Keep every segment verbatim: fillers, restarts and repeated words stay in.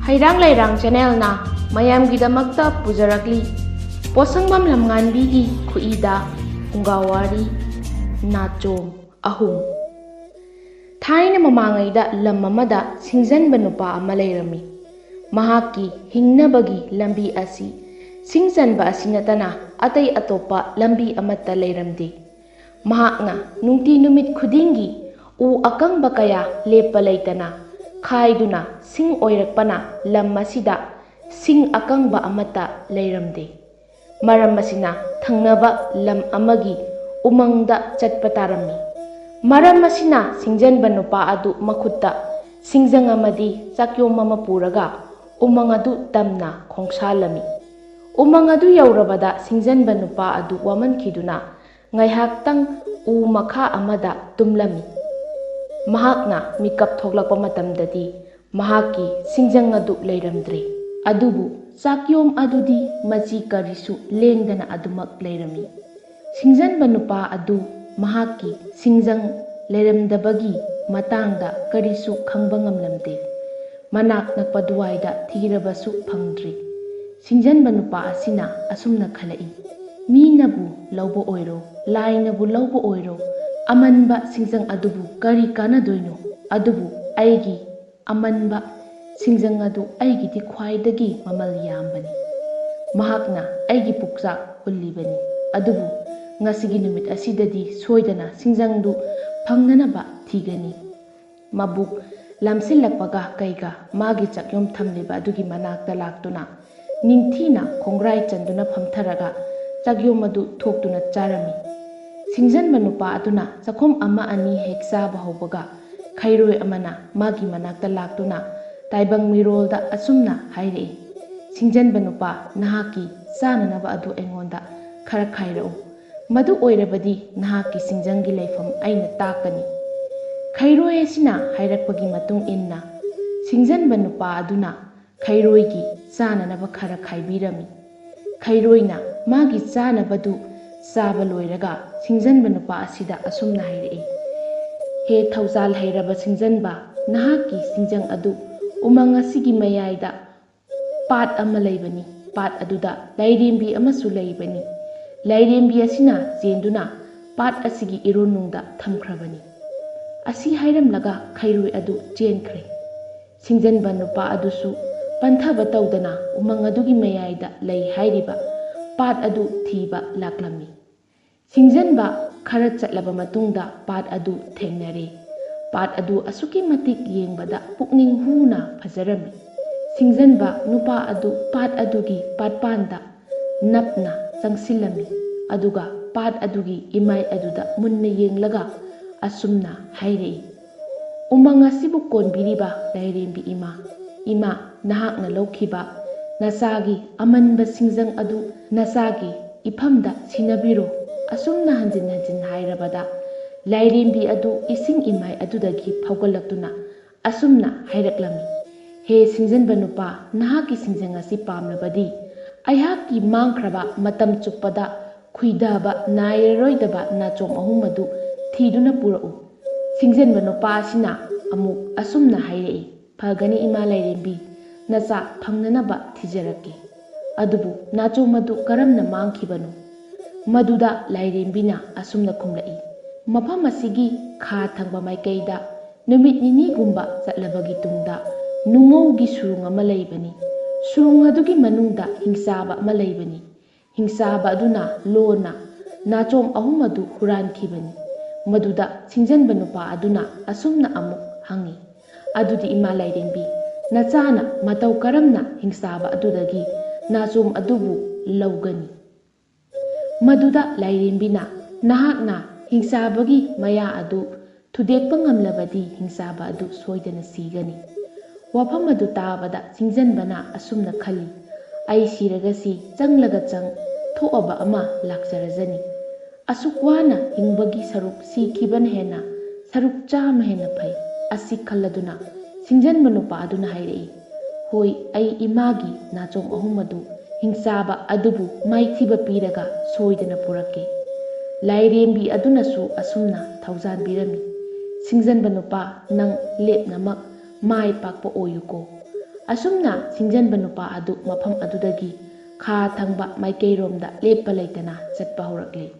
ꯍꯩꯔꯥꯡ ꯂꯩꯔꯥꯡ ꯆꯦꯅꯦꯜꯅ ꯃꯌꯥꯝꯒꯤꯗꯃꯛꯇ ꯄꯨꯖꯔꯛꯂꯤ ꯄꯣꯠꯁꯪꯕꯝ ꯂꯝꯉꯥꯟꯕꯤꯒꯤ ꯈꯨꯠꯏꯗ ꯐꯨꯡꯒꯥꯋꯥꯔꯤ ꯅꯥꯆꯣꯝ ꯑꯍꯨꯝ꯫ ꯊꯥꯏꯅ ꯃꯃꯥꯡꯉꯩꯗ ꯂꯝ ꯑꯃꯗ ꯁꯤꯡꯖꯟꯕ ꯅꯨꯄꯥ ꯑꯃ ꯂꯩꯔꯝꯃꯤ꯫ ꯃꯍꯥꯛꯀꯤ ꯍꯤꯡꯅꯕꯒꯤ ꯂꯝꯕꯤ ꯑꯁꯤ ꯁꯤꯡ ꯆꯟꯕ ꯑꯁꯤ ꯅꯠꯇꯅ ꯑꯇꯩ ꯑꯇꯣꯞꯄ ꯂꯝꯕꯤ ꯑꯃꯠꯇ ꯂꯩꯔꯝꯗꯦ꯫ ꯃꯍꯥꯛꯅ ꯅꯨꯡꯇꯤ ꯅꯨꯃꯤꯠ ꯈꯨꯗꯤꯡꯒꯤ ꯎ ꯑꯀꯪꯕ ꯀꯌꯥ ꯂꯦꯞꯄ ꯂꯩꯇꯅ ꯈꯥꯏꯗꯨꯅ ꯁꯤꯡ ꯑꯣꯏꯔꯛꯄꯅ ꯂꯝ ꯑꯁꯤꯗ ꯁꯤꯡ ꯑꯀꯪꯕ ꯑꯃꯠꯇ ꯂꯩꯔꯝꯗꯦ꯫ ꯃꯔꯝ ꯑꯁꯤꯅ ꯊꯪꯅꯕ ꯂꯝ ꯑꯃꯒꯤ ꯎꯃꯪꯗ ꯆꯠꯄ ꯇꯥꯔꯝꯃꯤ꯫ ꯃꯔꯝ ꯑꯁꯤꯅ ꯁꯤꯡꯖꯟꯕ ꯅꯨꯄꯥ ꯑꯗꯨ ꯃꯈꯨꯠꯇ ꯁꯤꯡꯖꯪ ꯑꯃꯗꯤ ꯆꯥꯛꯌꯣꯝ ꯑꯃ ꯄꯨꯔꯒ ꯎꯃꯪ ꯑꯗꯨ ꯇꯝꯅ ꯈꯣꯡꯁꯥꯜꯂꯝꯃꯤ꯫ ꯎꯃꯪ ꯑꯗꯨ ꯌꯧꯔꯕꯗ ꯁꯤꯡꯖꯟꯕ ꯅꯨꯄꯥ ꯑꯗꯨ ꯋꯥꯃꯟꯈꯤꯗꯨꯅ ꯉꯥꯏꯍꯥꯛꯇꯪ ꯎ ꯃꯈꯥ ꯑꯃꯗ ꯇꯨꯝꯂꯝꯃꯤ꯫ ꯃꯍꯥꯛꯅ ꯃꯤꯀꯞ ꯊꯣꯛꯂꯛꯄ ꯃꯇꯝꯗꯗꯤ ꯃꯍꯥꯛꯀꯤ ꯁꯤꯡꯖꯪ ꯑꯗꯨ ꯂꯩꯔꯝꯗ꯭ꯔꯦ꯫ ꯑꯗꯨꯕꯨ ꯆꯥꯛꯌꯣꯝ ꯑꯗꯨꯗꯤ ꯃꯆꯤ ꯀꯔꯤꯁꯨ ꯂꯦꯡꯗꯅ ꯑꯗꯨꯃꯛ ꯂꯩꯔꯝꯃꯤ꯫ ꯁꯤꯡꯖꯟꯕ ꯅꯨꯄꯥ ꯑꯗꯨ ꯃꯍꯥꯛꯀꯤ ꯁꯤꯡꯖꯪ ꯂꯩꯔꯝꯗꯕꯒꯤ ꯃꯇꯥꯡꯗ ꯀꯔꯤꯁꯨ ꯈꯪꯕ ꯉꯝꯂꯝꯗꯦ꯫ ꯃꯅꯥꯛ ꯅꯛꯄ ꯗꯨꯋꯥꯏꯗ ꯊꯤꯔꯕꯁꯨ ꯐꯪꯗ꯭ꯔꯤ꯫ ꯁꯤꯡꯖꯟꯕ ꯅꯨꯄꯥ ꯑꯁꯤꯅ ꯑꯁꯨꯝꯅ ꯈꯜꯂꯛꯏ, "ꯃꯤꯅꯕꯨ ꯂꯧꯕ ꯑꯣꯏꯔꯣ, ꯂꯥꯏꯅꯕꯨ ꯂꯧꯕ ꯑꯣꯏꯔꯣ, ꯑꯃꯟꯕ ꯁꯤꯡꯖꯪ ꯑꯗꯨꯕꯨ ꯀꯔꯤ ꯀꯥꯟꯅꯗꯣꯏꯅꯣ? ꯑꯗꯨꯕꯨ ꯑꯩꯒꯤ ꯑꯃꯟꯕ ꯁꯤꯡꯖꯪ ꯑꯗꯨ ꯑꯩꯒꯤꯗꯤ ꯈ꯭ꯋꯥꯏꯗꯒꯤ ꯃꯃꯜ ꯌꯥꯝꯕꯅꯤ꯫ ꯃꯍꯥꯛꯅ ꯑꯩꯒꯤ ꯄꯨꯛꯆꯥꯛ ꯍꯨꯜꯂꯤꯕꯅꯤ꯫ ꯑꯗꯨꯕꯨ ꯉꯁꯤꯒꯤ ꯅꯨꯃꯤꯠ ꯑꯁꯤꯗꯗꯤ ꯁꯣꯏꯗꯅ ꯁꯤꯡꯖꯪꯗꯨ ꯐꯪꯅꯅꯕ ꯊꯤꯒꯅꯤ꯫" ꯃꯕꯨꯛ ꯂꯥꯝꯁꯤꯜꯂꯛꯄꯒ ꯀꯩꯒ ꯃꯥꯒꯤ ꯆꯥꯛꯌꯣꯝ ꯊꯝꯂꯤꯕ ꯑꯗꯨꯒꯤ ꯃꯅꯥꯛꯇ ꯂꯥꯛꯇꯨꯅ ꯅꯤꯡꯊꯤꯅ ꯈꯣꯡꯒ꯭ꯔꯥꯏ ꯆꯟꯗꯨꯅ ꯐꯝꯊꯔꯒ ꯆꯥꯛꯌꯣꯝ ꯑꯗꯨ ꯊꯣꯛꯇꯨꯅ ꯆꯥꯔꯝꯃꯤ꯫ ꯁꯤꯡꯖꯟꯕ ꯅꯨꯄꯥ ꯑꯗꯨꯅ ꯆꯥꯛꯈꯨꯝ ꯑꯃ ꯑꯅꯤ ꯍꯦꯛ ꯆꯥꯕ ꯍꯧꯕꯒ ꯈꯩꯔꯣꯏ ꯑꯃꯅ ꯃꯥꯒꯤ ꯃꯅꯥꯛꯇ ꯂꯥꯛꯇꯨꯅ ꯇꯥꯏꯕꯪ ꯃꯤꯔꯣꯜꯗ ꯑꯁꯨꯝꯅ ꯍꯥꯏꯔꯛꯏ, "ꯁꯤꯡꯖꯟꯕ ꯅꯨꯄꯥ, ꯅꯍꯥꯛꯀꯤ ꯆꯥꯅꯅꯕ ꯑꯗꯨ ꯑꯩꯉꯣꯟꯗ ꯈꯔ ꯈꯥꯏꯔꯛꯎ꯫ ꯃꯗꯨ ꯑꯣꯏꯔꯕꯗꯤ ꯅꯍꯥꯛꯀꯤ ꯁꯤꯡꯖꯪꯒꯤ ꯂꯩꯐꯝ ꯑꯩꯅ ꯇꯥꯛꯀꯅꯤ꯫" ꯈꯩꯔꯣꯏ ꯑꯁꯤꯅ ꯍꯥꯏꯔꯛꯄꯒꯤ ꯃꯇꯨꯡ ꯏꯟꯅ ꯁꯤꯡꯖꯟꯕ ꯅꯨꯄꯥ ꯑꯗꯨꯅ ꯈꯩꯔꯣꯏꯒꯤ ꯆꯥꯅꯅꯕ ꯈꯔ ꯈꯥꯏꯕꯤꯔꯝꯃꯤ꯫ ꯈꯩꯔꯣꯏꯅ ꯃꯥꯒꯤ ꯆꯥꯅꯕꯗꯨ ꯆꯥꯕ ꯂꯣꯏꯔꯒ ꯁꯤꯡꯖꯟꯕ ꯅꯨꯄꯥ ꯑꯁꯤꯗ ꯑꯁꯨꯝꯅ ꯍꯥꯏꯔꯛꯏ, "ꯍꯦ ꯊꯧꯖꯥꯜ ꯍꯩꯔꯕ ꯁꯤꯡꯖꯟꯕ, ꯅꯍꯥꯛꯀꯤ ꯁꯤꯡꯖꯪ ꯑꯗꯨ "ꯎꯃꯪ ꯑꯁꯤꯒꯤ ꯃꯌꯥꯏꯗ ꯄꯥꯠ ꯑꯃ ꯂꯩꯕꯅꯤ꯫ ꯄꯥꯠ ꯑꯗꯨꯗ ꯂꯥꯏꯔꯦꯝꯕꯤ ꯑꯃꯁꯨ ꯂꯩꯕꯅꯤ꯫ ꯂꯥꯏꯔꯦꯝꯕꯤ ꯑꯁꯤꯅ ꯆꯦꯟꯗꯨꯅ ꯄꯥꯠ ꯑꯁꯤꯒꯤ ꯏꯔꯣꯟꯅꯨꯡꯗ ꯊꯝꯈ꯭ꯔꯕꯅꯤ"꯫ ꯑꯁꯤ ꯍꯥꯏꯔꯝꯂꯒ ꯈꯩꯔꯣꯏ ꯑꯗꯨ ꯆꯦꯟꯈ꯭ꯔꯦ꯫ ꯁꯤꯡꯖꯟꯕ ꯅꯨꯄꯥ ꯑꯗꯨꯁꯨ ꯄꯟꯊꯕ ꯇꯧꯗꯅ ꯎꯃꯪ ꯑꯗꯨꯒꯤ ꯃꯌꯥꯏꯗ ꯂꯩ ꯍꯥꯏꯔꯤꯕ ꯄꯥꯠ ꯑꯗꯨ ꯊꯤꯕ ꯂꯥꯛꯂꯝꯃꯤ꯫ ꯁꯤꯡꯖꯟꯕ ꯈꯔ ꯆꯠꯂꯕ ꯃꯇꯨꯡꯗ ꯄꯥꯠ ꯑꯗꯨ ꯊꯦꯡꯅꯔꯦ꯫ ꯄꯥꯠ ꯑꯗꯨ ꯑꯁꯨꯛꯀꯤ ꯃꯇꯤꯛ ꯌꯦꯡꯕꯗ ꯄꯨꯛꯅꯤꯡ ꯍꯨꯅ ꯐꯖꯔꯝꯃꯤ꯫ ꯁꯤꯡꯖꯟꯕ ꯅꯨꯄꯥ ꯑꯗꯨ ꯄꯥꯠ ꯑꯗꯨꯒꯤ ꯄꯥꯠꯄꯥꯟꯗ ꯅꯞꯅ ꯆꯪꯁꯤꯜꯂꯝꯃꯤ, ꯑꯗꯨꯒ ꯄꯥꯠ ꯑꯗꯨꯒꯤ ꯏꯃꯥꯏ ꯑꯗꯨꯗ ꯃꯨꯟꯅ ꯌꯦꯡꯂꯒ ꯑꯁꯨꯝꯅ ꯍꯥꯏꯔꯛꯏ, "ꯎꯃꯪ ꯑꯁꯤꯕꯨ ꯀꯣꯟꯕꯤꯔꯤꯕ ꯂꯥꯏꯔꯦꯝꯕꯤ ꯏꯃꯥ, ꯏꯃꯥ, ꯅꯍꯥꯛꯅ ꯂꯧꯈꯤꯕ ꯅꯆꯥꯒꯤ ꯑꯃꯟꯕ ꯁꯤꯡꯖꯪ ꯑꯗꯨ ꯅꯆꯥꯒꯤ ꯏꯐꯝꯗ ꯁꯤꯟꯅꯕꯤꯔꯣ"꯫ ꯑꯁꯨꯝꯅ ꯍꯟꯖꯤꯟ ꯍꯟꯖꯤꯟ ꯍꯥꯏꯔꯕꯗ, ꯂꯥꯏꯔꯦꯝꯕꯤ ꯑꯗꯨ ꯏꯁꯤꯡ ꯏꯃꯥꯏ ꯑꯗꯨꯗꯒꯤ ꯐꯥꯎꯒꯠꯂꯛꯇꯨꯅ ꯑꯁꯨꯝꯅ ꯍꯥꯏꯔꯛꯂꯝꯃꯤ, "ꯍꯦ ꯁꯤꯡꯖꯟꯕ ꯅꯨꯄꯥ, ꯅꯍꯥꯛꯀꯤ ꯁꯤꯡꯖꯪ ꯑꯁꯤ ꯄꯥꯝꯂꯕꯗꯤ, ꯑꯩꯍꯥꯛꯀꯤ ꯃꯥꯡꯈ꯭ꯔꯕ ꯃꯇꯝ ꯆꯨꯞꯄꯗ ꯈꯨꯏꯗꯕ ꯅꯥꯏꯔꯔꯣꯏꯗꯕ ꯅꯥꯆꯣꯝ ꯑꯍꯨꯝ ꯑꯗꯨ ꯊꯤꯗꯨꯅ ꯄꯨꯔꯛꯎ"꯫ ꯁꯤꯡꯖꯟꯕ ꯅꯨꯄꯥ ꯑꯁꯤꯅ ꯑꯃꯨꯛ ꯑꯁꯨꯝꯅ ꯍꯥꯏꯔꯛꯏ, "ꯐꯒꯅꯤ ꯏꯃꯥ ꯂꯥꯏꯔꯦꯝꯕꯤ, ꯅꯆꯥ ꯐꯪꯅꯅꯕ ꯊꯤꯖꯔꯛꯀꯦ꯫ ꯑꯗꯨꯕꯨ ꯅꯥꯆꯣꯝ ꯑꯗꯨ ꯀꯔꯝꯅ ꯃꯥꯡꯈꯤꯕꯅꯣ?" ꯃꯗꯨꯗ ꯂꯥꯏꯔꯦꯝꯕꯤꯅ ꯑꯁꯨꯝꯅ ꯈꯨꯝꯂꯛꯏ, "ꯃꯐꯝ ꯑꯁꯤꯒꯤ ꯈꯥ ꯊꯪꯕ ꯃꯥꯏꯀꯩꯗ ꯅꯨꯃꯤꯠ ꯅꯤꯅꯤꯒꯨꯝꯕ ꯆꯠꯂꯕꯒꯤ ꯇꯨꯡꯗ ꯅꯨꯡꯉꯧꯒꯤ ꯁꯨꯔꯨꯡ ꯑꯃ ꯂꯩꯕꯅꯤ꯫ ꯁꯨꯔꯨꯡ ꯑꯗꯨꯒꯤ ꯃꯅꯨꯡꯗ ꯍꯤꯡꯆꯥꯕ ꯑꯃ ꯂꯩꯕꯅꯤ꯫ ꯍꯤꯡꯆꯥꯕ ꯑꯗꯨꯅ ꯂꯣꯟꯅ ꯅꯥꯆꯣꯝ ꯑꯍꯨꯝ ꯑꯗꯨ ꯍꯨꯔꯥꯟꯈꯤꯕꯅꯤ"꯫ ꯃꯗꯨꯗ ꯁꯤꯡꯖꯟꯕ ꯅꯨꯄꯥ ꯑꯗꯨꯅ ꯑꯁꯨꯝꯅ ꯑꯃꯨꯛ ꯍꯪꯉꯤ, "ꯑꯗꯨꯗꯤ ꯏꯃꯥ ꯂꯥꯏꯔꯦꯝꯕꯤ, ꯅꯆꯥꯅ ꯃꯇꯧ ꯀꯔꯝꯅ ꯍꯤꯡꯆꯥꯕ ꯑꯗꯨꯗꯒꯤ ꯅꯥꯆꯣꯝ ꯑꯗꯨꯕꯨ ꯂꯧꯒꯅꯤ?" ꯃꯗꯨꯗ ꯂꯥꯏꯔꯦꯝꯕꯤꯅ, "ꯅꯍꯥꯛꯅ ꯍꯤꯡꯆꯥꯕꯒꯤ ꯃꯌꯥ ꯑꯗꯨ ꯊꯨꯗꯦꯛꯄ ꯉꯝꯂꯕꯗꯤ ꯍꯤꯡꯆꯥꯕ ꯑꯗꯨ ꯁꯣꯏꯗꯅ ꯁꯤꯒꯅꯤ"꯫ ꯋꯥꯐꯝ ꯑꯗꯨ ꯇꯥꯕꯗ ꯁꯤꯡꯖꯟꯕꯅ ꯑꯁꯨꯝꯅ ꯈꯜꯂꯤ, "ꯑꯩ ꯁꯤꯔꯒꯁꯤ ꯆꯪꯂꯒ ꯆꯪ ꯊꯣꯛꯑꯕ ꯑꯃ ꯂꯥꯛꯆꯔꯖꯅꯤ꯫ ꯑꯁꯨꯛ ꯋꯥꯅ ꯍꯤꯡꯕꯒꯤ ꯁꯔꯨꯛ ꯁꯤꯈꯤꯕꯅ ꯍꯦꯟꯅ ꯁꯔꯨꯛ ꯆꯥꯝꯃ ꯍꯦꯟꯅ ꯐꯩ"꯫ ꯑꯁꯤ ꯈꯜꯂꯗꯨꯅ ꯁꯤꯡꯖꯟꯕ ꯅꯨꯄꯥ ꯑꯗꯨꯅ ꯍꯥꯏꯔꯛꯏ, "ꯍꯣꯏ, ꯑꯩ ꯏꯃꯥꯒꯤ ꯅꯥꯆꯣꯝ ꯑꯍꯨꯝ ꯑꯗꯨ ꯍꯤꯡꯆꯥꯕ ꯑꯗꯨꯕꯨ ꯃꯥꯏꯊꯤꯕ ꯄꯤꯔꯒ ꯁꯣꯏꯗꯅ ꯄꯨꯔꯛꯀꯦ"꯫ ꯂꯥꯏꯔꯦꯝꯕꯤ ꯑꯗꯨꯅꯁꯨ ꯑꯁꯨꯝꯅ ꯊꯧꯖꯥꯟꯕꯤꯔꯝꯃꯤ, "ꯁꯤꯡꯖꯟꯕ ꯅꯨꯄꯥ, ꯅꯪ ꯂꯦꯞꯅꯃꯛ ꯃꯥꯏ ꯄꯥꯛꯄ ꯑꯣꯏꯌꯨꯀꯣ꯫ ꯑꯁꯨꯝꯅ ꯁꯤꯡꯖꯟꯕ ꯅꯨꯄꯥ ꯑꯗꯨ ꯃꯐꯝ ꯑꯗꯨꯗꯒꯤ ꯈꯥ ꯊꯪꯕ ꯃꯥꯏꯀꯩꯔꯣꯝꯗ ꯂꯦꯞꯄ ꯂꯩꯇꯅ ꯆꯠꯄ ꯍꯧꯔꯛꯂꯤ꯫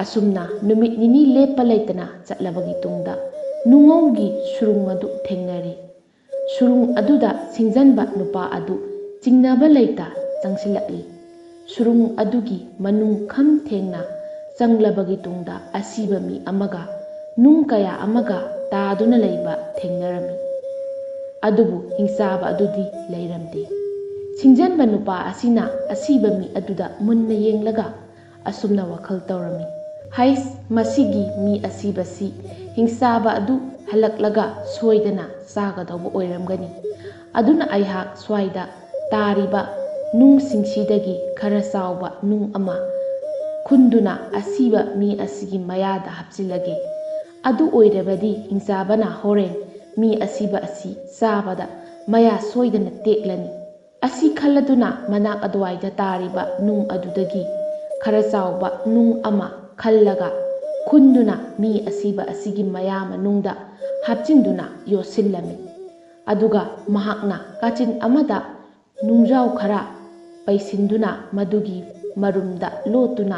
ꯑꯁꯨꯝꯅ ꯅꯨꯃꯤꯠ ꯅꯤꯅꯤ ꯂꯦꯞꯄ ꯂꯩꯇꯅ ꯆꯠꯂꯕꯒꯤ ꯇꯨꯡꯗ ꯅꯨꯡꯉꯧꯒꯤ ꯁꯨꯔꯨꯡ ꯑꯗꯨ ꯊꯦꯡꯅꯔꯤ꯫ ꯁꯨꯔꯨꯡ ꯑꯗꯨꯗ ꯁꯤꯡꯖꯟꯕ ꯅꯨꯄꯥ ꯑꯗꯨ ꯆꯤꯡꯅꯕ ꯂꯩꯇ ꯆꯪꯁꯤꯜꯂꯛꯂꯤ꯫ ꯁꯨꯔꯨꯡ ꯑꯗꯨꯒꯤ ꯃꯅꯨꯡ ꯈꯝ ꯊꯦꯡꯅ ꯆꯪꯂꯕꯒꯤ ꯇꯨꯡꯗ ꯑꯁꯤꯕ ꯃꯤ ꯑꯃꯒ ꯅꯨꯡ ꯀꯌꯥ ꯑꯃꯒ ꯇꯥꯗꯨꯅ ꯂꯩꯕ ꯊꯦꯡꯅꯔꯝꯃꯤ꯫ ꯑꯗꯨꯕꯨ ꯍꯤꯡꯆꯥꯕ ꯑꯗꯨꯗꯤ ꯂꯩꯔꯝꯗꯦ꯫ ꯁꯤꯡꯖꯟꯕ ꯅꯨꯄꯥ ꯑꯁꯤꯅ ꯑꯁꯤꯕ ꯃꯤ ꯑꯗꯨꯗ ꯃꯨꯟꯅ ꯌꯦꯡꯂꯒ ꯑꯁꯨꯝꯅ ꯋꯥꯈꯜ ꯇꯧꯔꯝꯃꯤ, "ꯍꯩꯁ, ꯃꯁꯤꯒꯤ ꯃꯤ ꯑꯁꯤꯕꯁꯤ ꯍꯤꯡꯆꯥꯕ ꯑꯗꯨ ꯍꯜꯂꯛꯂꯒ ꯁꯣꯏꯗꯅ ꯆꯥꯒꯗꯧꯕ ꯑꯣꯏꯔꯝꯒꯅꯤ꯫ ꯑꯗꯨꯅ ꯑꯩꯍꯥꯛ ꯁ꯭ꯋꯥꯏꯗ ꯇꯥꯔꯤꯕ ꯅꯨꯡꯁꯤꯡꯁꯤꯗꯒꯤ ꯈꯔ ꯆꯥꯎꯕ ꯅꯨꯡ ꯑꯃ ꯈꯨꯟꯗꯨꯅ ꯑꯁꯤꯕ ꯃꯤ ꯑꯁꯤꯒꯤ ꯃꯌꯥꯗ ꯍꯥꯞꯆꯤꯜꯂꯒꯦ꯫ ꯑꯗꯨ ꯑꯣꯏꯔꯕꯗꯤ ꯍꯤꯡꯆꯥꯕꯅ ꯍꯣꯔꯦꯟ ꯃꯤ ꯑꯁꯤꯕ ꯑꯁꯤ ꯆꯥꯕꯗ ꯃꯌꯥ ꯁꯣꯏꯗꯅ ꯇꯦꯛꯂꯅꯤ꯫" ꯑꯁꯤ ꯈꯜꯂꯗꯨꯅ ꯃꯅꯥꯛ ꯑꯗꯨꯋꯥꯏꯗ ꯇꯥꯔꯤꯕ ꯅꯨꯡ ꯑꯗꯨꯗꯒꯤ ꯈꯔ ꯆꯥꯎꯕ ꯅꯨꯡ ꯑꯃ ꯈꯜꯂꯒ ꯈꯨꯟꯗꯨꯅ ꯃꯤ ꯑꯁꯤꯕ ꯑꯁꯤꯒꯤ ꯃꯌꯥ ꯃꯅꯨꯡꯗ ꯍꯥꯞꯆꯤꯟꯗꯨꯅ ꯌꯣꯠꯁꯤꯜꯂꯝꯃꯤ꯫ ꯑꯗꯨꯒ ꯃꯍꯥꯛꯅ ꯀꯥꯆꯤꯟ ꯑꯃꯗ ꯅꯨꯡꯖꯥꯎ ꯈꯔ ꯄꯩꯁꯤꯟꯗꯨꯅ ꯃꯗꯨꯒꯤ ꯃꯔꯨꯝꯗ ꯂꯣꯠꯇꯨꯅ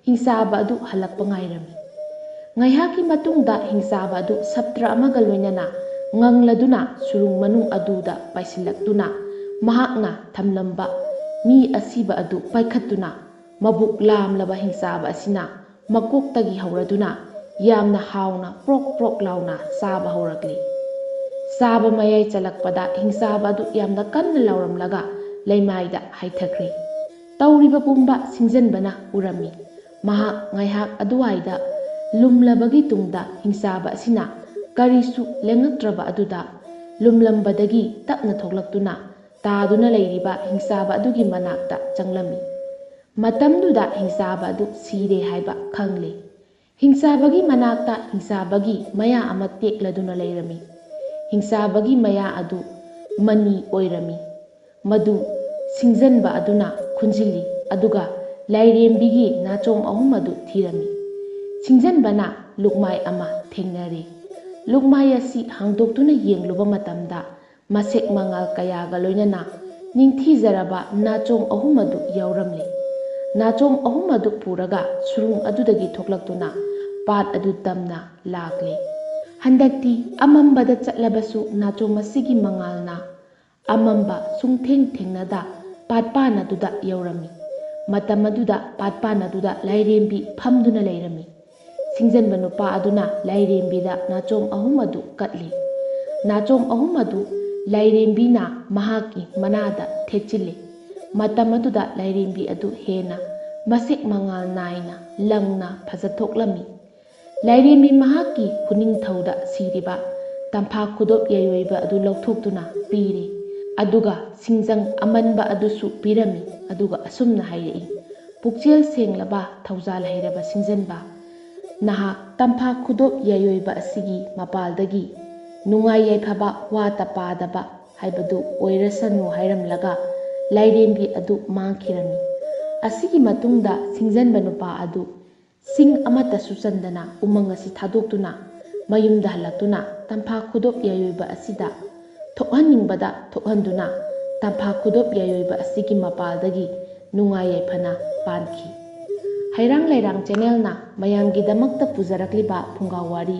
ꯍꯤꯡꯆꯥꯕ ꯑꯗꯨ ꯍꯜꯂꯛꯄ ꯉꯥꯏꯔꯝꯃꯤ꯫ ꯉꯥꯏꯍꯥꯛꯀꯤ ꯃꯇꯨꯡꯗ ꯍꯤꯡꯆꯥꯕ ꯑꯗꯨ ꯁꯞꯇ꯭ꯔ ꯑꯃꯒ ꯂꯣꯏꯅꯅ ꯉꯪꯂꯗꯨꯅ ꯁꯨꯔꯨꯡ ꯃꯅꯨꯡ ꯑꯗꯨꯗ ꯄꯥꯏꯁꯤꯜꯂꯛꯇꯨꯅ ꯃꯍꯥꯛꯅ ꯊꯝꯂꯝꯕ ꯃꯤ ꯑꯁꯤꯕ ꯑꯗꯨ ꯄꯥꯏꯈꯠꯇꯨꯅ ꯃꯕꯨꯛ ꯂꯥꯝꯂꯕ ꯍꯤꯡꯆꯥꯕ ꯑꯁꯤꯅ ꯃꯀꯣꯛꯇꯒꯤ ꯍꯧꯔꯗꯨꯅ ꯌꯥꯝꯅ ꯍꯥꯎꯅ ꯄ꯭ꯔꯣꯛ ꯄ꯭ꯔꯣꯛ ꯂꯥꯎꯅ ꯆꯥꯕ ꯍꯧꯔꯛꯂꯤ꯫ ꯆꯥꯕ ꯃꯌꯥꯏ ꯆꯜꯂꯛꯄꯗ ꯍꯤꯡꯆꯥꯕ ꯑꯗꯨ ꯌꯥꯝꯅ ꯀꯟꯅ ꯂꯥꯎꯔꯝꯂꯒ ꯂꯩꯃꯥꯏꯗ ꯍꯥꯏꯊꯈ꯭ꯔꯦ꯫ ꯇꯧꯔꯤꯕ ꯄꯨꯝꯕ ꯁꯤꯡꯖꯟꯕꯅ ꯎꯔꯝꯃꯤ꯫ ꯃꯍꯥꯛ ꯉꯥꯏꯍꯥꯛ ꯑꯗꯨꯋꯥꯏꯗ ꯂꯨꯝꯂꯕꯒꯤ ꯇꯨꯡꯗ ꯍꯤꯡꯆꯥꯕ ꯑꯁꯤꯅ ꯀꯔꯤꯁꯨ ꯂꯦꯡꯉꯛꯇ꯭ꯔꯕ ꯑꯗꯨꯗ ꯂꯨꯝꯂꯝꯕꯗꯒꯤ ꯇꯞꯅ ꯊꯣꯛꯂꯛꯇꯨꯅ ꯇꯥꯗꯨꯅ ꯂꯩꯔꯤꯕ ꯍꯤꯡꯆꯥꯕ ꯑꯗꯨꯒꯤ ꯃꯅꯥꯛꯇ ꯆꯪꯂꯝꯃꯤ꯫ ꯃꯇꯝꯗꯨꯗ ꯍꯤꯡꯆꯥꯕ ꯑꯗꯨ ꯁꯤꯔꯦ ꯍꯥꯏꯕ ꯈꯪꯂꯦ꯫ ꯍꯤꯡꯆꯥꯕꯒꯤ ꯃꯅꯥꯛꯇ ꯍꯤꯡꯆꯥꯕꯒꯤ ꯃꯌꯥ ꯑꯃ ꯇꯦꯛꯂꯗꯨꯅ ꯂꯩꯔꯝꯃꯤ꯫ ꯍꯤꯡꯆꯥꯕꯒꯤ ꯃꯌꯥ ꯑꯗꯨ ꯃꯅꯤ ꯑꯣꯏꯔꯝꯃꯤ꯫ ꯃꯗꯨ ꯁꯤꯡꯖꯟꯕ ꯑꯗꯨꯅ ꯈꯨꯟꯖꯤꯜꯂꯤ, ꯑꯗꯨꯒ ꯂꯥꯏꯔꯦꯝꯕꯤꯒꯤ ꯅꯥꯆꯣꯝ ꯑꯍꯨꯝ ꯑꯗꯨ ꯊꯤꯔꯝꯃꯤ꯫ ꯁꯤꯡꯖꯟꯕꯅ ꯂꯨꯛꯃꯥꯏ ꯑꯃ ꯊꯦꯡꯅꯔꯦ꯫ ꯂꯨꯛꯃꯥꯏ ꯑꯁꯤ ꯍꯥꯡꯗꯣꯛꯇꯨꯅ ꯌꯦꯡꯂꯨꯕ ꯃꯇꯝꯗ, ꯃꯁꯦꯛ ꯃꯉꯥꯜ ꯀꯌꯥꯒ ꯂꯣꯏꯅꯅ ꯅꯤꯡꯊꯤꯖꯔꯕ ꯅꯥꯆꯣꯝ ꯑꯍꯨꯝ ꯑꯗꯨ ꯌꯥꯎꯔꯝꯂꯦ꯫ ꯅꯥꯆꯣꯝ ꯑꯍꯨꯝ ꯑꯗꯨ ꯄꯨꯔꯒ ꯁꯨꯔꯨꯡ ꯑꯗꯨꯗꯒꯤ ꯊꯣꯛꯂꯛꯇꯨꯅ ꯄꯥꯠ ꯑꯗꯨ ꯇꯝꯅ ꯂꯥꯛꯂꯦ꯫ ꯍꯟꯗꯛꯇꯤ ꯑꯃꯝꯕꯗ ꯆꯠꯂꯕꯁꯨ ꯅꯥꯆꯣꯝ ꯑꯁꯤꯒꯤ ꯃꯉꯥꯜꯅ ꯑꯃꯝꯕ ꯁꯨꯡꯊꯦꯡ ꯊꯦꯡꯅꯗ ꯄꯥꯠꯄꯥꯟ ꯑꯗꯨꯗ ꯌꯧꯔꯝꯃꯤ꯫ ꯃꯇꯝ ꯑꯗꯨꯗ ꯄꯥꯠꯄꯥꯟ ꯑꯗꯨꯗ ꯂꯥꯏꯔꯦꯝꯕꯤ ꯐꯝꯗꯨꯅ ꯂꯩꯔꯝꯃꯤ꯫ ꯁꯤꯡꯖꯟꯕ ꯅꯨꯄꯥ ꯑꯗꯨꯅ ꯂꯥꯏꯔꯦꯝꯕꯤꯗ ꯅꯥꯆꯣꯝ ꯑꯍꯨꯝ ꯑꯗꯨ ꯀꯠꯂꯤ꯫ ꯅꯥꯆꯣꯝ ꯑꯍꯨꯝ ꯑꯗꯨ ꯂꯥꯏꯔꯦꯝꯕꯤꯅ ꯃꯍꯥꯛꯀꯤ ꯃꯅꯥꯗ ꯊꯦꯠꯆꯤꯜꯂꯤ꯫ ꯃꯇꯝ ꯑꯗꯨꯗ ꯂꯥꯏꯔꯦꯝꯕꯤ ꯑꯗꯨ ꯍꯦꯟꯅ ꯃꯁꯦꯛ ꯃꯉꯥꯜ ꯅꯥꯏꯅ ꯂꯪꯅ ꯐꯖꯊꯣꯛꯂꯝꯃꯤ꯫ ꯂꯥꯏꯔꯦꯝꯕꯤ ꯃꯍꯥꯛꯀꯤ ꯈꯨꯅꯤꯡꯊꯧꯗ ꯁꯤꯔꯤꯕ ꯇꯝꯐꯥ ꯈꯨꯗꯣꯞ ꯌꯥꯏꯑꯣꯏꯕ ꯑꯗꯨ ꯂꯧꯊꯣꯛꯇꯨꯅ ꯄꯤꯔꯤ꯫ ꯑꯗꯨꯒ ꯁꯤꯡꯖꯪ ꯑꯃꯟꯕ ꯑꯗꯨꯁꯨ ꯄꯤꯔꯝꯃꯤ꯫ ꯑꯗꯨꯒ ꯑꯁꯨꯝꯅ ꯍꯥꯏꯔꯛꯏ, "ꯄꯨꯛꯆꯦꯜ ꯁꯦꯡꯂꯕ, ꯊꯧꯖꯥꯜ ꯍꯩꯔꯕ ꯁꯤꯡꯖꯟꯕ, ꯅꯍꯥꯛ ꯇꯝꯐꯥ ꯈꯨꯗꯣꯞ ꯌꯥꯏꯑꯣꯏꯕ ꯑꯁꯤꯒꯤ ꯃꯄꯥꯜꯗꯒꯤ ꯅꯨꯡꯉꯥꯏ ꯌꯥꯏꯐꯕ, ꯋꯥꯠꯇ ꯄꯥꯗꯕ ꯍꯥꯏꯕꯗꯨ ꯑꯣꯏꯔꯁꯅꯨ" ꯍꯥꯏꯔꯝꯂꯒ ꯂꯥꯏꯔꯦꯝꯕꯤ ꯑꯗꯨ ꯃꯥꯡꯈꯤꯔꯝꯃꯤ꯫ ꯑꯁꯤꯒꯤ ꯃꯇꯨꯡꯗ ꯁꯤꯡꯖꯟꯕ ꯅꯨꯄꯥ ꯑꯗꯨ ꯁꯤꯡ ꯑꯃꯠꯇꯁꯨ ꯆꯟꯗꯅ ꯎꯃꯪ ꯑꯁꯤ ꯊꯥꯗꯣꯛꯇꯨꯅ ꯃꯌꯨꯝꯗ ꯍꯜꯂꯛꯇꯨꯅ ꯇꯝꯐꯥ ꯈꯨꯗꯣꯞ ꯌꯥꯏꯑꯣꯏꯕ ꯑꯁꯤꯗ ꯊꯣꯛꯍꯟꯅꯤꯡꯕꯗ ꯊꯣꯛꯍꯟꯗꯨꯅ ꯇꯝꯐꯥ ꯈꯨꯗꯣꯞ ꯌꯥꯏꯑꯣꯏꯕ ꯑꯁꯤꯒꯤ ꯃꯄꯥꯜꯗꯒꯤ ꯅꯨꯡꯉꯥꯏ ꯌꯥꯏꯐꯅ ꯄꯥꯟꯈꯤ꯫ ꯍꯩꯔꯥꯡ ꯂꯩꯔꯥꯡ ꯆꯦꯅꯦꯜꯅ ꯃꯌꯥꯝꯒꯤꯗꯃꯛꯇ ꯄꯨꯖꯔꯛꯂꯤꯕ ꯐꯨꯡꯒꯥ ꯋꯥꯔꯤ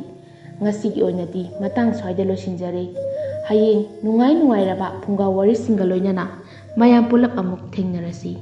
ꯉꯁꯤꯒꯤ ꯑꯣꯏꯅꯗꯤ ꯃꯇꯥꯡ ꯁ꯭ꯋꯥꯏꯗ ꯂꯣꯏꯁꯤꯟꯖꯔꯦ꯫ ꯍꯌꯦꯡ ꯅꯨꯡꯉꯥꯏ ꯅꯨꯡꯉꯥꯏꯔꯕ ꯐꯨꯡꯒꯥ ꯋꯥꯔꯤꯁꯤꯡꯒ ꯂꯣꯏꯅꯅ ꯃꯌꯥꯝ ꯄꯨꯂꯞ ꯑꯃꯨꯛ ꯊꯦꯡꯅꯔꯁꯤ꯫